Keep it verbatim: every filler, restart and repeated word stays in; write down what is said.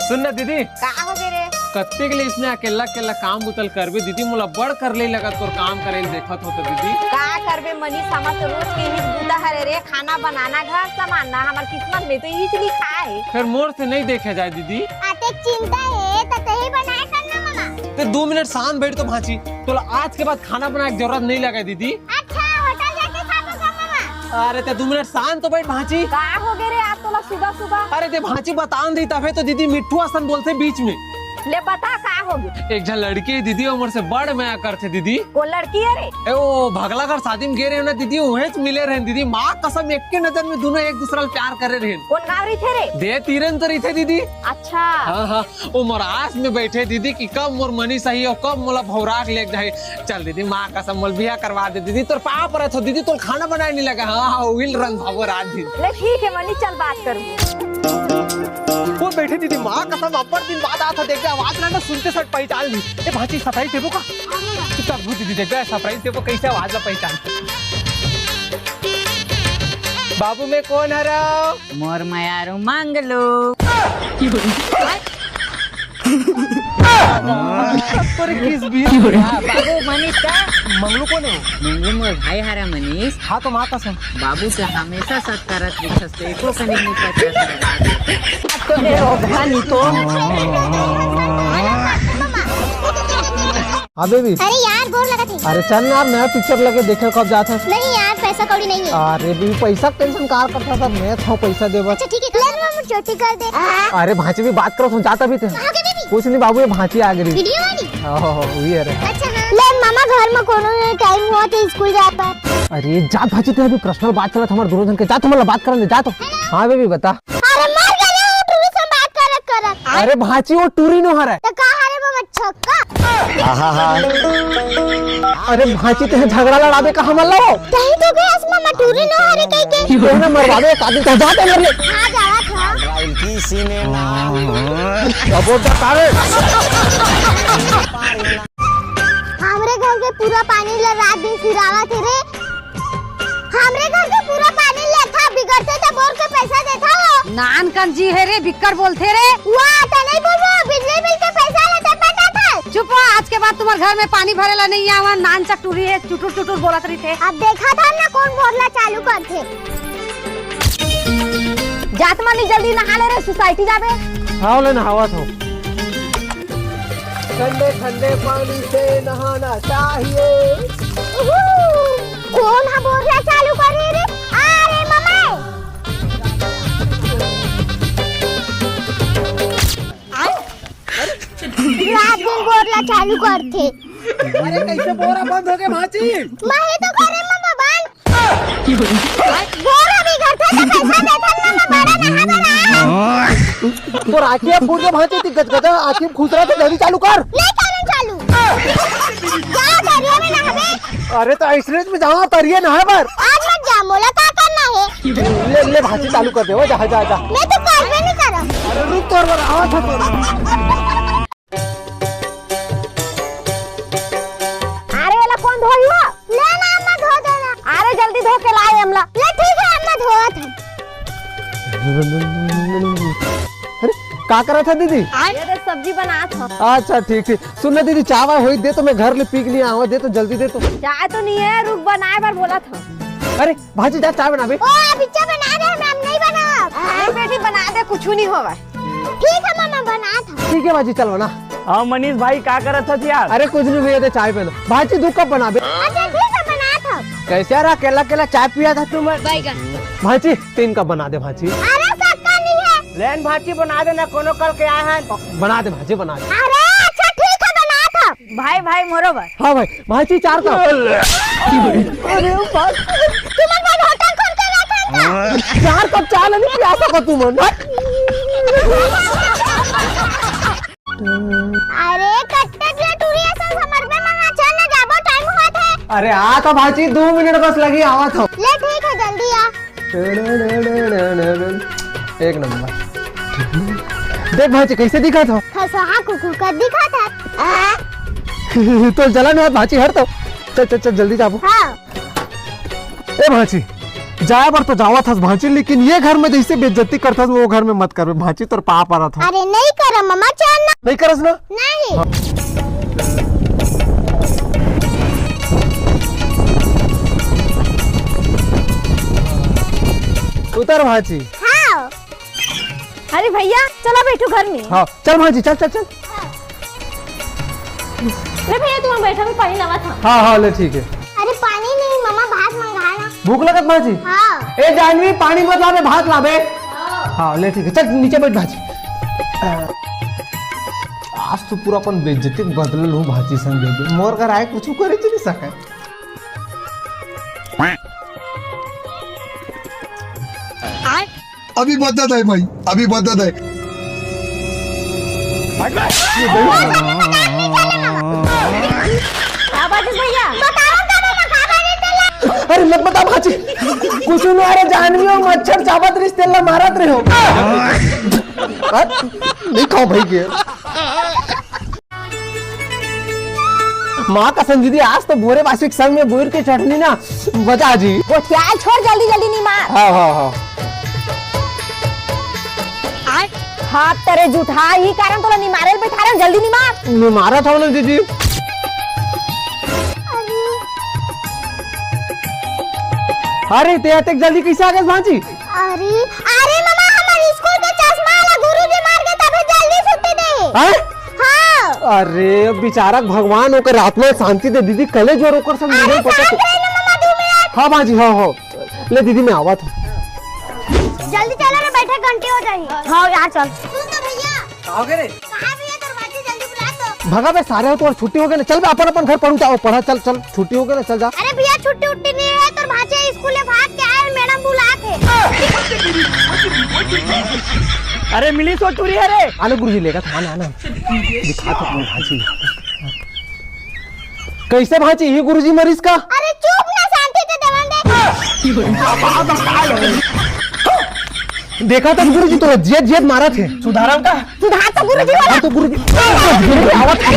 सुन ना दीदी। का हो गे रे? कत्ते के लिए इसने अकेला अकेला काम बुतल करबे दीदी, मोला बड़ कर ले लगा तोर काम करे ले देखत हो तो दीदी। का करबे मनीष, हमर तो रोज के ही बूता हरे रे, खाना बनाना, घर संभालना, हमर किस्मत में तो इही लिखा है। फिर मोर से नहीं देखे जाए दीदी। अतेक चिंता है तो तही बनाए करना मामा। ते दो मिनट शांत बैठ तो भांची, तोला आज के बाद खाना बनाए के जरूरत नहीं लगे दीदी। अच्छा, होटल जाके खा लो मामा। अरे ते दो मिनट शांत तो बैठ भांची। का हो गे रे आप तोला सुबह सुबह? अरे ते भांची बतान दी तबे तो दीदी मिट्ठू असन बोलथे बीच में। ले बता का हो गे? एक झन लड़की है दीदी, उमर से बड़ मया करथे दीदी। वो लड़की है रे? ए, वो भगला घर शादी में गे रहे ना दीदी, उहेच मिले रहे दीदी। माँ कसम, एक के नजर में दोनों एक दूसरा ला प्यार करे रहे। कौन गाँव रहिथे रे? दे तीरन तो रहिथे दीदी। अच्छा। हाँ, हाँ, वो मोर आस में बैठे दीदी कि कब मोर मनीष आही और कब मोला भौराक लेके जाही। चल दीदी, माँ कसम मोला बिहा करवा दे दीदी, तोर पाँव परत हो दीदी, तोर खाना बनाए नहीं लगा। हाँ, हाँ, उही ल रंधाबो रात दिन। ले ठीक है मनीष, चल बात करूँ। वो बैठे दीदी, माँ कसम अब्बड़ दिन बाद आत हो, देख आवाज ला ना सुनते सट पहचान ली। ए भांची, surprise देबो का? चुपचाप घुस दीदी, देख surprise देबो, कैसे आवाज ला पहचान। बाबू में कौन हरा? मोर मयारू मंगलू। अरे किस भी? हाँ, बाबू मनीष का? मंगलू कौन है? मंगलू मोर भाई हरा मनीष। हाँ तो माँ कसम। बाबू से हमेशा शक करत रिखस तो एको कनिक नहीं पता। तो ए ओ घनी तो। हाँ बेबी। अरे यार गोर लगत है। अरे चल ना यार, नया पिक्चर लगे देखे कब जात है। नहीं यार पैसा कौड़ी नहीं है। अरे बेबी पैसा के टेंशन कार करता था, मैं था पैसा देबा। अच्छा ठीक है, ले मामा चोटी कर दे। अरे भांची भी बात करो, तुम जाता भी थे। कहाँ गए बेबी? कुछ नहीं बाबू, ये भांची आ गई। वीडियो वाली? ओहो, वही है रे। अच्छा हाँ। ले मामा घर में कोनो टाइम हुआ तो स्कूल जाता। अरे जा भांची, ते अभी पर्सनल बात चलत हमारे दोनों जन के, जा तुम्हारा बात करने जा तो। हाँ बेबी बता। अरे मर गया ना, टूरी से बात करत करत। अरे भांची वो टूरी नो हरे। तो का हरे वो छक्का? अरे भांची ते झगड़ा लड़ाबे का हमन ला? कहीं तो गए असमा में टूरी नो हरे कहीं के। तो ना मरवावे एक आदमी का जाते मर ले। हाँ जावा था। अब वो बता रे। हमरे घर के पूरा पानी ला रात दिन सिरावा थे रे। हमरे घर के पूरा पानी लेथा, बिगड़थे त बोर के पैसा देथा वो। नान कन जी हे रे, बिक्कट बोलथे रे। वाह, त नहीं बोलबो, बिजली बिल के पैसा लेथे पटाथा। चुप रह, आज के बाद तुम्हर घर में पानी भरे ला नहीं आवा। नान चक टूरी हे, चुटुर चुटुर बोलत रहिथे। अब देखा था ना कौन बोर ला चालू करथे। जात मानी जल्दी नहा ले रे, सोसाइटी जाबे। हाँ ले नहावत हूँ। ठंडे ठंडे पानी से नहाना चाहिए। उहू, कौन हा बोर ला चालू करे रे? आ रे मम्मी। रात दिन बोर ला चालू करथे। अरे कैसे बोर हा बंद हो गे भांची? मैं ही तो करे मम्मा बंद। बोर हा बिगड़थे त पैसा देथन ना, मैं बड़ा नहा बना। तोर आँखी फूट गे भांची, ती गदगदा आँखी में खुसरा तो जल्दी चालू कर। नहीं करन चालू। जा तरिया में नहाबे। अरे तो ऐसने में जाओ तरिया नहाए बर। आज मत जा, मोला का करना है? ले, ले भांची चालू कर दे, वो जा, जा, जा। मैं तो करबे नहीं करम। अरे रुक तोर बर आवत है तोर। अरे एला कौन धोई हो? ले ना अम्मा धो देना। अरे जल्दी धो के लाए अमला। ले ठीक है अम्मा धोवत हूँ। अरे का करत है दीदी? ये दे सब्जी बनात हूँ। अच्छा ठीक ठीक। सुन ना दीदी, चाय वाय होई दे तो मैं घर ले पी के नहीं आवा, दे तो जल्दी दे तो। चाय तो नहीं है, रुक बनाए बर बोलत हूँ। अरे भांची जा चाय बनाबे। ओ, अभी चाय बना दे, हम नहीं बनाब। अरे बेटी बना दे, कुछ नहीं होवे। ठीक है मामा, बनात हूँ। ठीक है भांची, चल बना। हाँ मनीष भाई, का करत हस यार? अरे कुछ नहीं भैया, दे चाय पी लो। भांची दो कप बनाबे। अच्छा ठीक है, बनात हूँ। कैसे यार अकेला अकेला चाय पिया था तुम? बैगन। भांची तीन कप बना दे भांची। अरे शक्कर नहीं है। लेन भांची बना दे ना, कोनो कल के आए हैं। बना दे भांची, बना दे। अरे अच्छा ठीक है, बनात हूँ। भाई भाई मोरो बर। हाँ भाई, भांची चार कप। अरे बाप। तुमन बर होटल खोल के रखे का? चार कप चाय नहीं पिया सको तुमन। अरे कट्टे दिया टूरी ऐसा समर में मंगा, चल ना जाबो, टाइम होत है। अरे आ तो भांची, दो मिनट बस लगी, आवा तो। ले ठीक है, जल्दी आ। एक नंबर। देख भांची, कैसे दिखा था? खसहा कुकुर का दिखा था। तो जलन है भांची, हट तो। चल चल चल, जल्दी जाबो। हाँ। ए भांची, जाए बर तो जावत हस भांची, लेकिन ये घर में जैसे बेइज्जती करथस, वो घर में मत करबे भांची, तोर पाँव परत हंव। अरे नहीं करंव ममा, चल ना। नहीं करस ना? नहीं। उतर भांची। हाँ। अरे भैया, चला बैठो घर में। हाँ, चल भांची, चल, चल, चल। ले भैया, तुम बैठा, मैं पानी लावत हंव। हाँ, हाँ, ले, ठीक है। अरे पानी नहीं ममा, भात मंगा ना। भूख लगत भांची? हाँ। ए जानवी, पानी मत लाबे, भात लाबे। हाँ, ले, ठीक है, चल नीचे बैठ भांची। आज तो पूरा अपन बेइज्जती बदलल हूँ भांची संग दे दे। मोर घर आए कुछ करे च नहीं सके। अभी बदत है भाई, अभी बदत है। का बात है भैया? बताओ का बात है, का बात है? अरे मत बता भांची, कुछ नहीं। अरे जानवी हो, मच्छर चाबत रहिस तेला मारत रहे हो। हाँ? नहीं खाओ भाई के। माँ कसम दीदी, आज तो भोरे बासी के संग में बोर के चटनी ना बजा जी। वो क्या है, छोड़ जल्दी जल्दी निमार। हाँ, हाँ, हाँ। हाँ, तेरे जूठा ही कारण तोला निमारे ल बैठा रहे हो, जल्दी निमार। निमारत हंव ना दीदी। अरे ते अतेक जल्दी कैसे आ गए भांची? अरे, अरे ममा, हमर स्कूल के चश्मा वाला गुरुजी मार के तभी जल्दी छुट्टी दे। हैं? हाँ। अरे, बेचारा भगवान ओकर आत्मा शांति दे दीदी, कले जोर ओकर सब अरे, मिले पता शांत रहे ना ममा, दो मिनट। हाँ भांची, हाँ, हाँ। ले दीदी, मैं आवत हंव। जल्दी चलो रे, बैठे घंटी हो जाही। हाँ यार, चल। सुन तो भैया। कहाँ गए रे? कहाँ भैया, तोर भांची जल्दी बुला तो। भगा बे सारे हो, तोर छुट्टी हो गए ना, चल बे अपन अपन घर पढ़ू, जाओ पढ़ा, चल चल, छुट्टी हो गए ना, चल जा। अरे भैया, छुट्टी उट्टी नहीं है, तोर भांची स्कूल में भाग के आए, मैडम बुलात हे। अरे मिली सो टूरी है रे। आना गुरुजी, लेगा था, आना, आना। दिखा तो अपनी भांची। कैसे भांची, ये गुरुजी मरीज का? अरे चुप ना, शांति से देवन दे। देखा तो गुरुजी तो जियत जियत मारत हे। सुधारम का? सुधार तो गुरुजी वाला। तो गुरुजी आवत हे।